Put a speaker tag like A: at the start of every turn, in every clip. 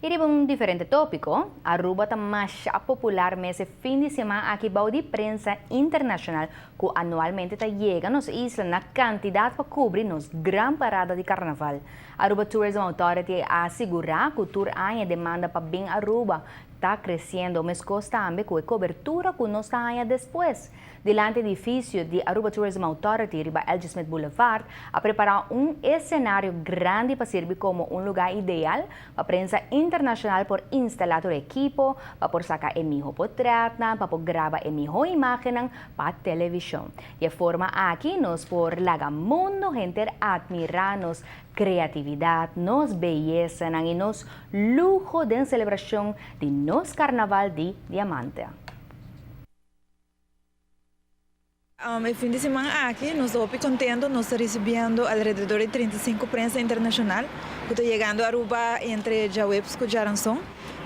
A: Y riba un diferente topico, Aruba ta mas popular mes fin di siman aki bou di prensa internacional cu anualmente ta yega nos isla na cantidad pa cubri nos gran parada di carnaval. Aruba Tourism Authority a asegura cu tur aña demanda pa bin Aruba ta creciendo, mescos tambe cu e cobertura cu nos ta haya despues. Dilanti edificio di Aruba Tourism Authority riba L.G. Smith Boulevard a prepara un escenario grandi pa sirbi como un lugar ideal pa prensa internacional por instala tur ekipo, pa por saca e miho portretnan, pa por graba e miho imagennan pa television. Di e forma aki nos por laga mundo henter admira nos creatividad, nos beyesa y nos luho den celebracion di nos Carnaval di Diamante.
B: E fin di siman aki, nos ta contento, nos ta recibiendo alrededor di 35 prensa internacional cu ta yegando Aruba entre diahuebs cu diaranson,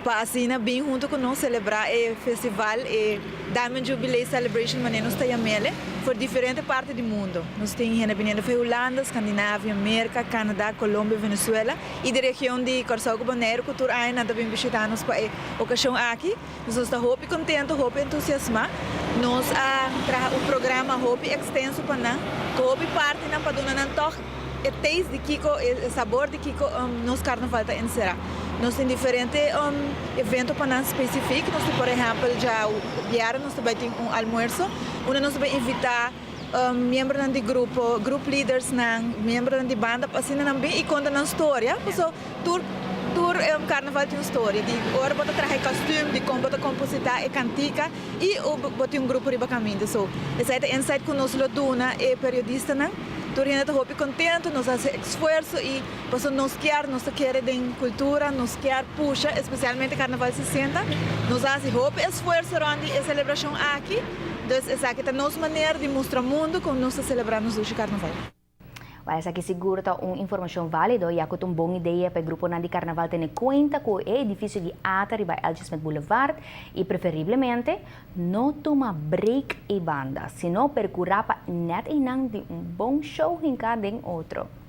B: pa asina bin hunto cu nos celebra e festival, e Diamond Jubilee Celebration, manera nos ta yam'e, for diferente parti di mundo. Nos tin hende biniendo di Hulanda, Scandinavia, Merca, Canada, Colombia, Venezuela y di region di Corsou, Bonaire, cu tur aña tambe bishita nos pa e ocasion aki. Nos ta hopi contento, hopi entusiasma. Nos a traha un programa hopi extenso pa nan, cu hopi partinan pa duna nan toch e taste di kico, e sabor di kico nos carnaval ta encera. Nos tin diferente evento pa nan specifico. Nos tin, por ehempel, diabierna nos tambe tin un almuerzo, unda nos ta bay invita miembronan di grupo, group leaders nan, miembronan di banda, asina nan bin y conta nan historia. So, tur carnaval tin un historia, di ora bo ta traha costume, di con bo ta composita e cantica y bo tin un grupo riba caminda. So, esey ta insight cu nos lo duna e periodistanan. Tur hende ta hopi contento, nos a haci esfuerso y paso nos kier den cultura, nos kier pusha, especialmente Carnaval 60. Nos a haci hopi esfuerso durante e celebracion aki. Dus esaki ta nos manera di mustra mundo con nos ta celebra nos carnaval.
A: Well, esaki sigur ta un informacion valido, ya cu un bon idea pa e grupo di carnaval tene cuenta cu e edificio di ATA riba L.G. Smith Boulevard y preferiblemente no tuma break y banda, sino percura pa net einan di un bon show hinca den otro.